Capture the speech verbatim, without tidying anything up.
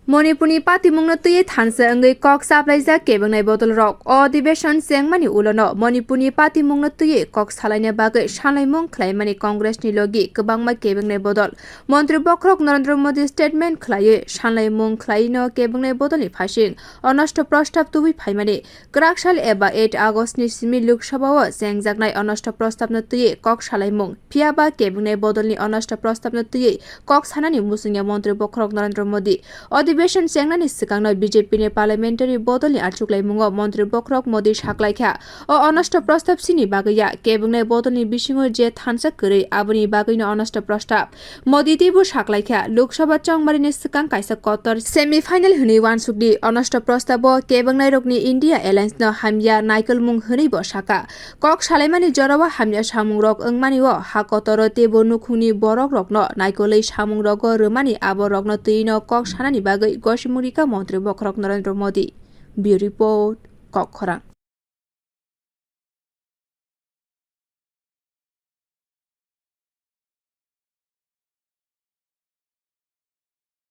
Manipurni patimungno twiwi thansa wngwi kok chaplaijak kebwngnai bodolrok. O adhibeshon chengmani ulono Manipurni patimungno twiwi kok salaina bagwi sanlaimung khlaimani Congressni logi kwbangma kebwngnai bodol. Montri bokhorok Narendra Modi statement khlaiwi sanlaimung khlaino kebwngnai bodolni phaising onosto prostab tubui phaimani kwraksal eba eight Augustni simi Lok Sabhao chengjaknai onosto prostabno twiwi kok salaimung. Phiyaba kebwngnai bodolni onosto prostabno twiwi kok sanani muchungya Montri bokhorok Narendra Modi. Adhibeshon chengnani swkangno B J P ni parliamentary bodolni achuklaimungo Montri bokhorok Modi saklaikha, o onosto prostab chini bagwi ya, kebwngnai bodolni bisingo je thansa kwrwi aboni bagwino onosto prostab. Modi teibo saklaikha, Lok Sabha chongmarini swkang kaisa kotor semi final hwnwi uansukdi. Onosto prostabo kebwngnairokni India Alliance no hamya naikolmung hwnwibo saka. Kok salaimani jorao hamya samungrok wngmani-o ha kotoro teibo nukhungni borokrokno naikolwi samungrogo rwmani aborokno twino kok sanani bagwi gosimung rikha Montri bokhorok Narendra Modi. Bureau Report, Kokkhorang.